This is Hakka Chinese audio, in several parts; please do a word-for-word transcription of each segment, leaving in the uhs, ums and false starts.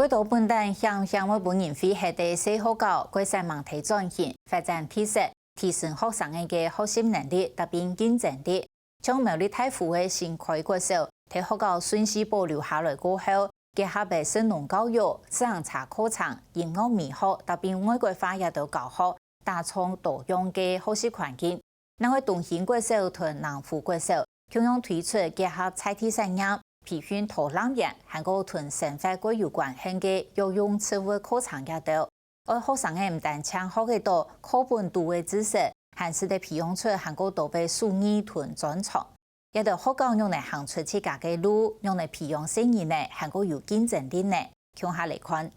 過多本旦險險會分人遺忒个細學校，過煞吂忒轉型，發展特色，提升學生个學習能力，搭拚競爭力。像苗栗大湖个新開國小，在學校順序保留下來過後，結合个食農教育、自行車課程、音樂美學，搭拚外國話這兜教學，打造多樣个學習環境。另外，東興國小同南湖國小共樣推出結合在地產業、培訓導覽員，還過同生活過有關係个藥用植物課程這兜。愛學生仔毋單淨學得到課本肚个知識，還使得培養出還過多个手藝同專長。這兜學校仰仔行出自家个路，仰仔培養細人仔還過有競爭力呢？ 共下來看。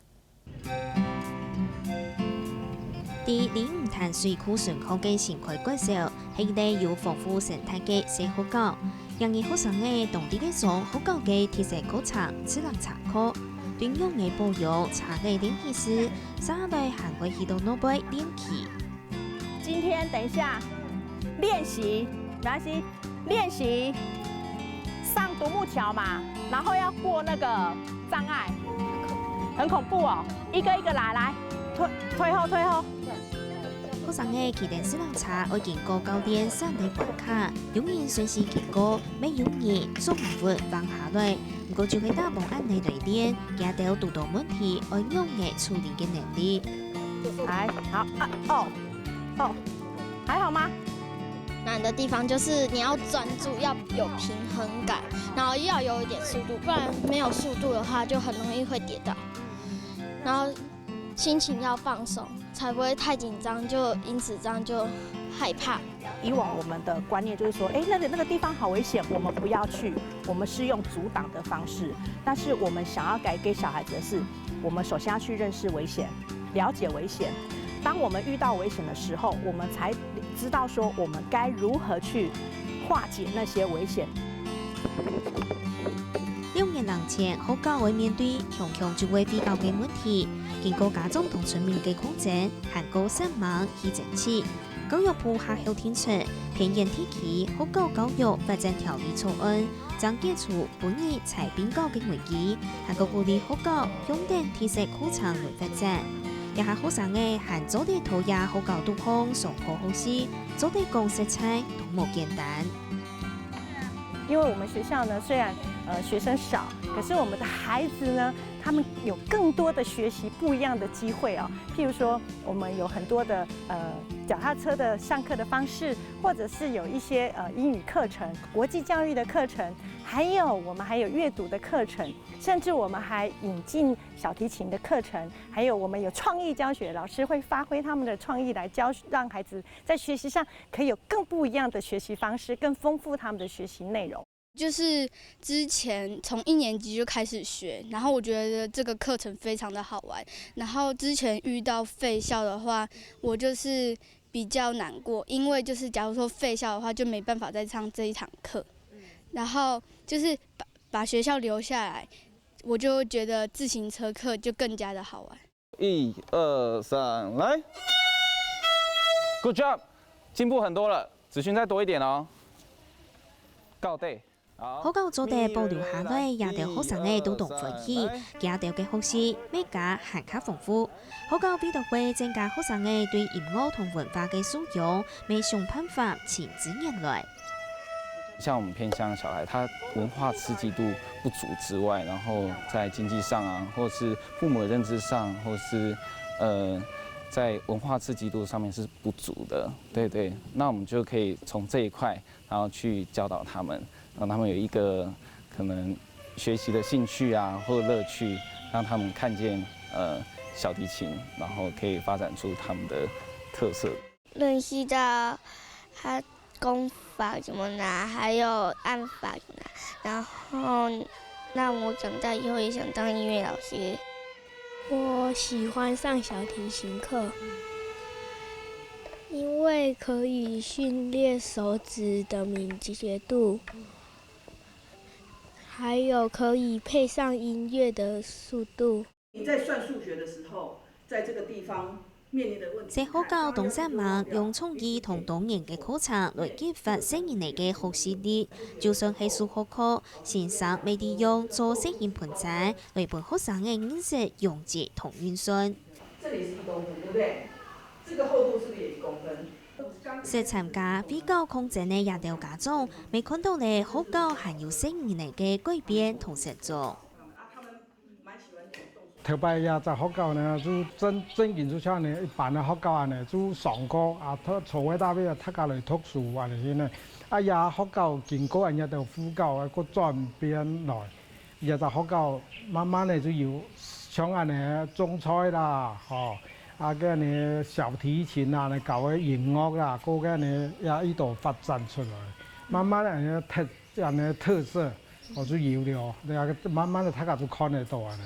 在鯉魚潭水庫脣口个新開國小，係一個有豐富生態个細學校。這下學生仔當在該上學校个特色課程自行車課，對仰仔保養車个練習時，續來還會去到外背練騎。今天等一下練習，沒關係， 練習上獨木橋嘛，然後要過那個障礙，很恐怖哦！一個一個來，來，退退後退後。學生仔騎等自行車愛經過教練設个關卡，有人順序經過，乜有人總毋穩放下來。毋過就係打幫恁仔來練，佢兜堵到問題愛仰仔處理个能力。來，好啊，哦，哦，還好嗎？ 難的地方就是你要專注，要有平衡感，然後又要有一點速度，不然沒有速度的話，就很容易會跌倒。然後心情要放鬆，才不會太緊張，就因此這樣就害怕。以往我們的觀念就是說，哎，那個那個地方好危險，我們不要去，我們是用阻擋的方式。但是我們想要改給小孩子的是，我們首先要去認識危險，了解危險。當我們遇到危險的時候，我們才知道說我們該如何去化解那些危險。六年零前，學校會面對強強就會比較个問題，經過家長同村民个抗爭，還過煞猛去爭取。教育部下後定出《偏遠地區學校教育發展條例》草案，正解除 分你採併教个危機，還過鼓勵學校向等特色課程來發展。這下學生仔還做得在這學校肚項上課學習，做得講實在都無簡單。因為我們學校呢，雖然呃學生少，可是我們的孩子呢，他們有更多的學習不一樣的機會哦。譬如說，我們有很多的呃腳踏車的上課的方式，或者是有一些呃英語課程、國際教育的課程， 還有我們還有閱讀的課程，甚至我們還引進小提琴的課程，還有我們有創意教學，老師會發揮他們的創意來教，讓孩子在學習上可以有更不一樣的學習方式，更豐富他們的學習內容。就是之前從一年級就開始學，然後我覺得這個課程非常的好玩。然後之前遇到廢校的話，我就是比較難過，因為就是假如說廢校的話，就沒辦法再上這一堂課。然後就是把把學校留下來，我就覺得自行車課就更加的好玩。一二三，來，Good job，進步很多了，子勳再多一點哦。到位。好。學校做得保留下來，這兜學生仔都當歡喜，佢兜个學習乜加還較豐富。學校為著會增加學生仔對音樂同文化个素養，乜想辦法尋資源來。 像我們偏鄉小孩，他文化刺激度不足之外，然後在經濟上啊，或是父母的認知上，或是呃，在文化刺激度上面是不足的。對對，那我們就可以從這一塊，然後去教導他們，讓他們有一個可能學習的興趣啊，或樂趣，讓他們看見呃小提琴，然後可以發展出他們的特色。 認識到他功法怎麼拿，還有按法怎麼拿，然後讓我長大以後也想當音樂老師。我喜歡上小提琴課，因為可以訓練手指的敏捷度，還有可以配上音樂的速度。你在算數學的時候，在這個地方面臨的問題。在學校當煞猛，用創意同多元个課程來激發細人仔个學習力。就算係數學課，先生乜利用做小型盆栽來分學生仔認識容積同運算。這裡是一公分，對不對？這個厚度是不是也一公分？識參加會考抗爭个這兜家長，乜看到了學校還有細人仔个改變同成長。 頭擺這隻學校呢，就正，正經就像呢一般个學校恁呢，就上課啊，坐，坐位搭位啊，大家來讀書恁呢去呢。啊，這學校經過恁呢兜輔導啊，過轉變來，這隻學校慢慢个就有像恁呢種菜啦，吼，啊，該呢小提琴啊，呢搞个音樂啦，過該呢也一路發展出來，慢慢个呢特 這樣的特色，我就有了，那個慢慢的大家都看得到啊。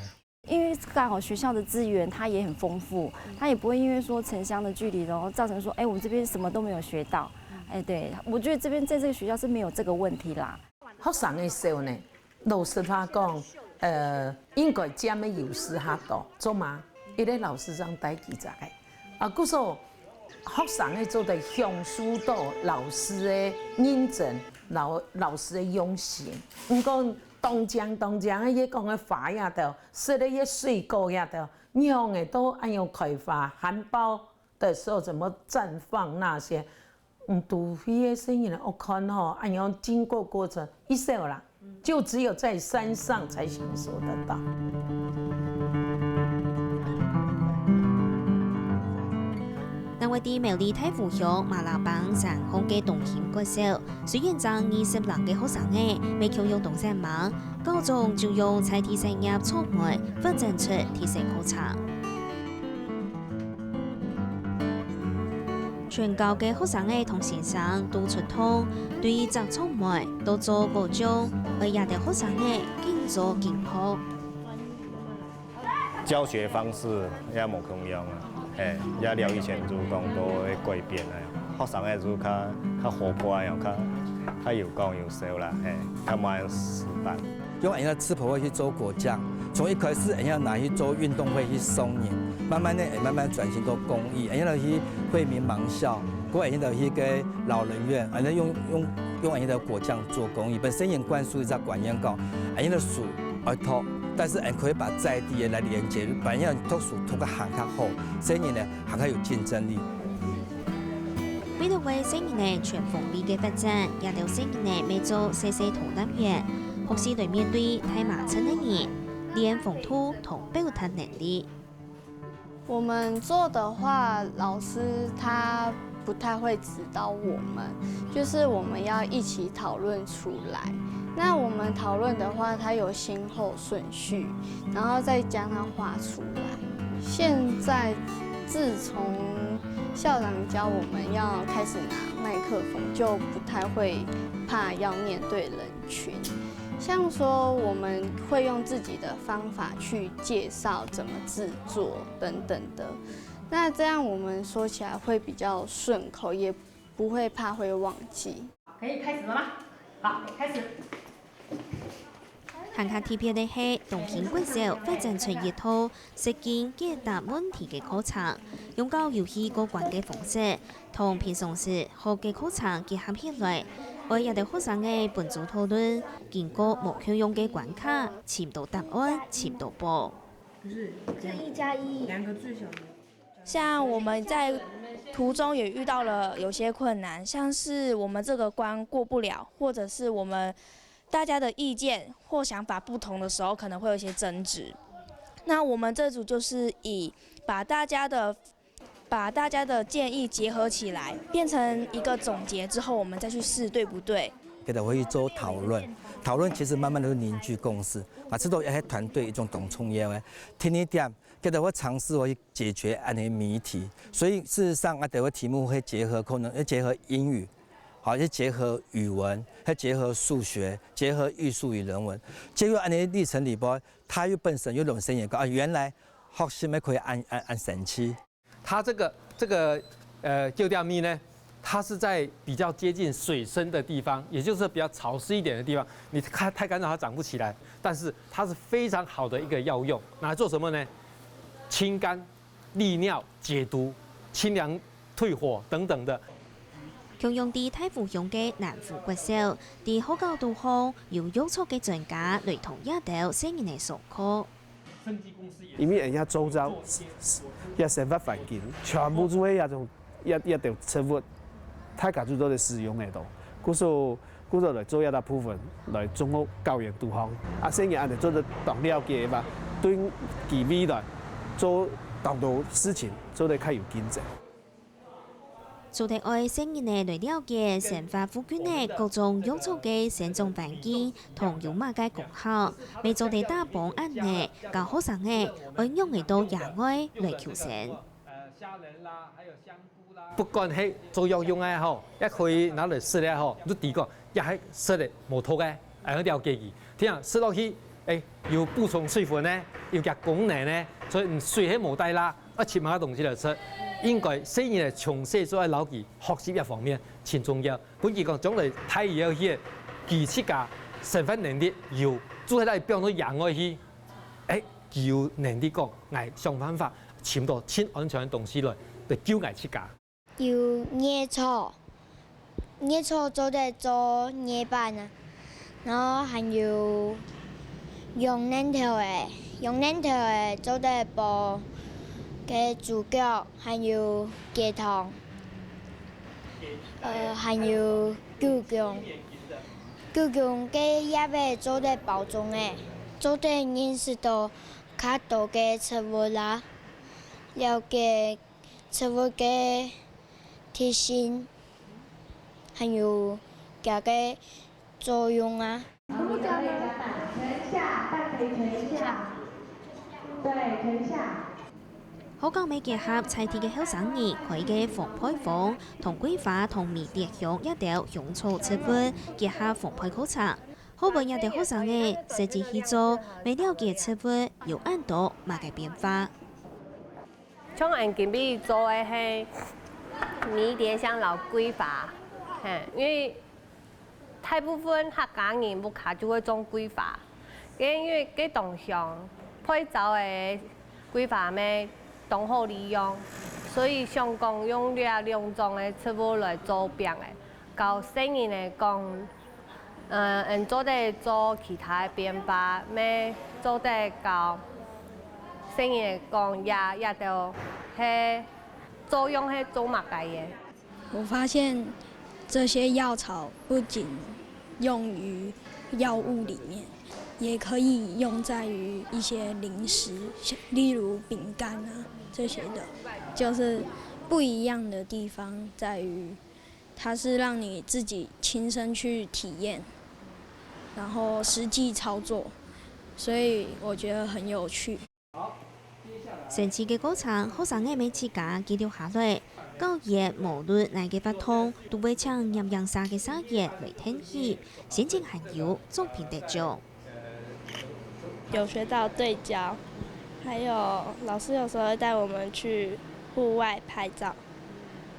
因為剛好學校的資源它也很豐富，它也不會因為說城鄉的距離，然後造成說，哎，我們這邊什麼都沒有學到。哎，對，我覺得這邊在這個學校是沒有這個問題啦。學生个時候呢，老實話講，呃，應該佔个優勢較多，做麼？因為老師正帶佢个。 啊，故所學生个做得享受到老師个認真，老，老師个用心。毋過當靚當靚个，佢講个花也得，食个个水果也得，仰會到恁樣開花，含苞的時候怎麼綻放那些，嗯，都會个細人仔，我看吼，恁樣經過過程，一笑啦。 就只有在山上才享受得到。另外，在苗栗大湖鄉馬拉邦山項个東興國小，雖然正二十零个學生仔，乜共樣當煞猛，校長就用在地產業草莓發展出特色課程。 全校个學生仔同先生都出動，對摘草莓到做果醬，愛這兜學生仔緊做緊學。教學方式也無共樣啊，嘿，也了以前就講到會改變啊，學生仔就較，較活潑啊，較，較有講有笑啦，嘿，較無恁死板。 用𠊎兜个吃播會去做果醬，從一開始𠊎兜拿去做運動會去送人，慢慢个會慢慢轉型做公益，𠊎兜去惠民盲校，過𠊎兜去个老人院，𠊎兜用，用，用𠊎兜个果醬做公益，分細人灌輸一隻觀念講，𠊎兜个手愛讀，但是𠊎兜可以把在地个來連結，把𠊎兜讀書讀个還較好，細人呢還較有競爭力。 為了為細人仔全方位个發展，這兜細人仔乜做細細導覽員，學習來面對大麻症个人，練風度同表達能力。我們做的話，老師他不太會指導我們，就是我們要一起討論出來。那我們討論的話，它有先後順序，然後再將它畫出來。現在自從校長教我們要開始拿麥克風，就不太會怕要面對人群。像說我們會用自己的方法去介紹怎麼製作等等的，那這樣我們說起來會比較順口，也不會怕會忘記。可以開始了嗎？好，開始。還較特別个係，東興國小發展出一套實景解答問題个課程，用較遊戲過關个方式，同平常時學个課程結合起來，愛這兜學生仔分組討論，經過無共樣个關卡，尋到答案，尋到寶。可是這一加一，兩個最小的。像我們在途中也遇到了有些困難，像是我們這個關過不了，或者是我們大家的意見或想法不同的時候，可能會有一些爭執。那我們這組就是以把大家的，把大家的建議結合起來，變成一個總結之後，我們再去試對不對。佢兜會去做討論，討論其實慢慢地會凝聚共識，嘛，這都係團隊一種當重要个。第二點，佢兜會嘗試會去解決恁樣个謎題。所以事實上，啊，這个題目會結合，可能會結合英語，好，會結合語文，會結合數學，結合藝術與人文。結合恁樣个歷程裡背，佢又本身又有細人講，啊，原來學習乜可以恁，恁，恁神奇。 它這個，這個，呃，舊調密呢，它是在比較接近水深的地方，也就是比較潮濕一點的地方。你太，太乾燥，它長不起來，但是它是非常好的一個藥用，拿來做什麼呢？清肝，利尿、解毒、清涼退火等等的。 共樣在大湖鄉个南湖國小，在學校肚項有用著个專家來同這兜細人仔上課。因為𠊎兜周遭，這生活環境全部就係這種，這，這兜植物，大家就做得使用得到。故所，故所來做這个部分，來做好教員肚項。啊，細人恁樣做得當了解嘛，對佢未來做當多事情做得較有競爭。 做得愛細人仔來了解生活附近个各種用著个生長環境同有麼个功效，乜做得打幫恁仔教學生仔愛仰仔到野外來求生。不管係做藥用个吼，也可以拿來食个吼，你就知講，也係食个無毒个。 愛了解佢。聽講食落去，欸，有補充水分呢，有佢功能呢，所以你水係無帶啦，愛尋麼个東西來食，應該細人仔從細就愛摎佢學習這方面，盡重要。分佢講將來大以後去，佢自家生活能力有，就係來放到野外去，欸，佢有能力講，𠊎想辦法尋到盡安全个東西來，來救𠊎自家。 有艾草，艾草做得做艾粄啊，然後還有羊奶頭仔，羊奶頭仔做得煲个豬腳，還有雞湯，呃，還有九芎。九芎个葉仔做得包粽仔，做得認識到較多个植物啦，了解 植物个特性，還有佢个作用啊。全下，半肥全下，對，全下。學校乜結合在地个後生人開个豐沛荒同桂花同迷迭香這兜香草植物結合豐沛課程，好分這兜學生仔實際去做，乜了解植物有恁多麼个變化。 像𠊎今晡日做个係迷迭香摎桂花，嘿，因為大部分客家人屋下就會種桂花，因為該當香，焙燥个桂花乜當好利用，所以想講用這兩種个植物來做餅仔，教細人仔講， 呃，𠊎做得做其他个變化，乜做得教細人仔講這，這兜係作用係做麼个个。我發現這些藥草不僅用於藥物裡面，也可以用在於一些零食，像，例如餅乾啊這些的，就是不一樣的地方在於 它是讓你自己親身去體驗，然後實際操作，所以我覺得很有趣。神奇个過程，學生仔乜自家記錄下來。教員無論哪个活動，都會請黏黏儕个社員來跈佢，甚至還有作品得獎。 有學到對焦，還有老師有時候會帶我們去戶外拍照，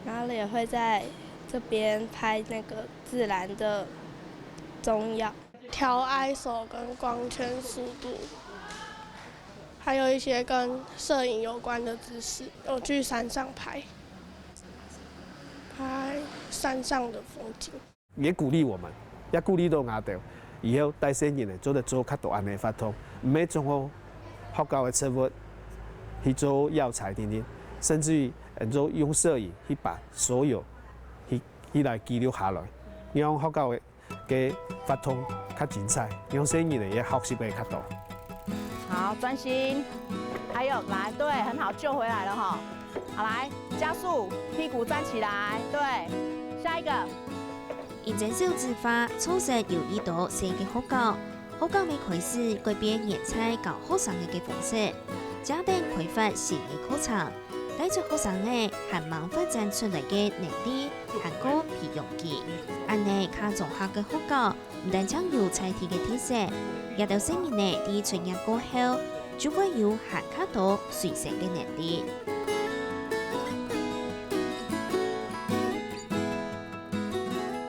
然後也會在這邊拍那個自然的中藥。調I S O跟光圈速度，還有一些跟攝影有關的知識。有去山上拍，拍山上的風景。 也鼓勵𠊎兜，也鼓勵到𠊎兜，以後帶細人仔做得做較多恁仔个活動，毋係總好學校个植物去做藥材等等，甚至於，呃，做用攝影去把所有去，去來記錄下來，讓學校个，个活動較精彩，讓細人仔也學習个較多。好，專心。還有，來，對，很好，救回來了哈。好，來，加速，屁股站起來，對，下一個。 因為小子化，造成有已多細个學校，學校乜開始改變原在教學生仔个方式，加等開發新个課程，帶出學生仔還吂發展出來个能力，還過培養佢。恁仔較綜合个學校，毋單淨有在地个特色，這兜細人仔在出業過後，就會有還較多隨身个能力。